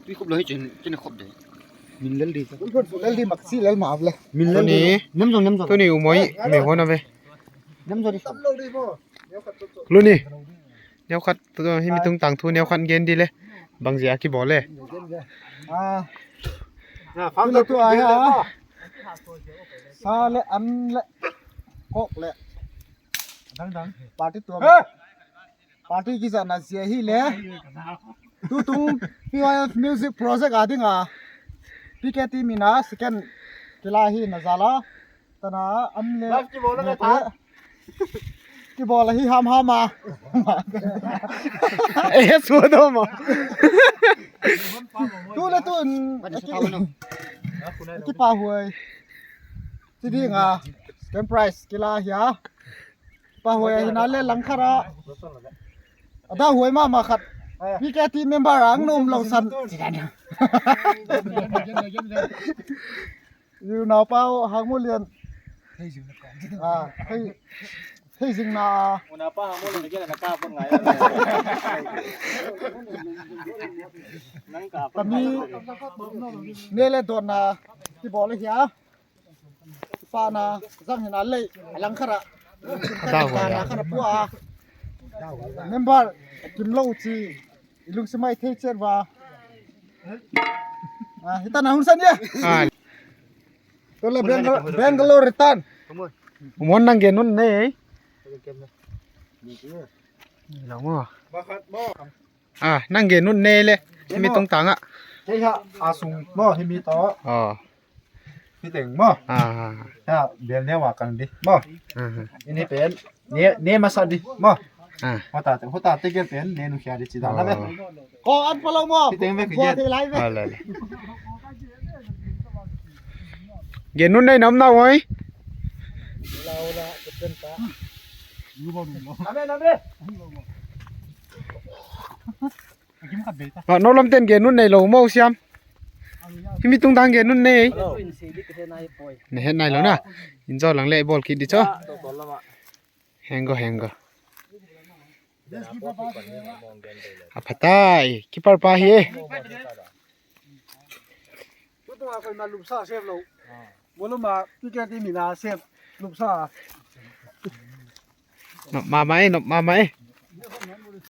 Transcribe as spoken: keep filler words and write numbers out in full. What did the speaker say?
Pi khop lo hi chin, chin khop de. Min lel di. Lel di mak si lel ma le. Min lel di. Tuni. Nem jong, nem jong. Tuni u moi me hon ave. Nem jong di. Luni. Neu khat tu hi mi tungtang thu neu khat gen di le. Bang zia kibawl le. Ah. Tuni tu ai ha. Sa le an le. Kok le. Dang dang. Party tu. Party kizatna zia hi le. Tutung P Y F Music Project a ding a. P K T mina second kila hi na zala. Tana am le. Live kibawl le ta. Kibawl hi ham ham a. Eh, sudo mo. Tu le tu. Kipahuai. Ti ding a. Second prize kila hi a. Pahuai hi na le langkhara. Ada huai mama khat. P K T member ang nom lo san. Yu na pau hang mo lian. Ah, hei. Hei zing na. Una pa hang mo le ke na ka pon ngai. Nang ka pon. Kami ne le don na ti bol hia. Pa na zang hina lei, a langkhara. Ada huai a. Khara pua. Member, kim lo chi. I lungsim mai thei chet va. Ah, hita na hun san ya. Ah. Tole Bangalore, Bangalore return. Mon nang gen nun nei. Lo mo. Ah, nang gen nun nei le. Gen mi mo. Tungtang a. Kei ha, a sung mo, hi mi to. Oh. Hi teng mo. Ah. Ya, bel ne wa kang di mo. Ah. Ini pen, ne, ne masa di mo. Ah. Hota te, hota te gel pen, ne nu khia di chi dan na be. Oh. Ko an palo mo. Hi teng be ki gen. Ah, le, le. Gen nun nei nam na woi. Ula, ula, ke pen ta. Ame, ame. Ba, nou lam ten gen nun nei lo mo siam. Hi mi tungtang gen nun nei. Hello. Na het nai lo na. In zo lang le bol kit di cho. Heng go, heng go. A phatai, keeper pa hi. Tutung a koi ma lupsa save lo. Bolum a, P K T mina save lupsa. Nop mama e, nop mama e.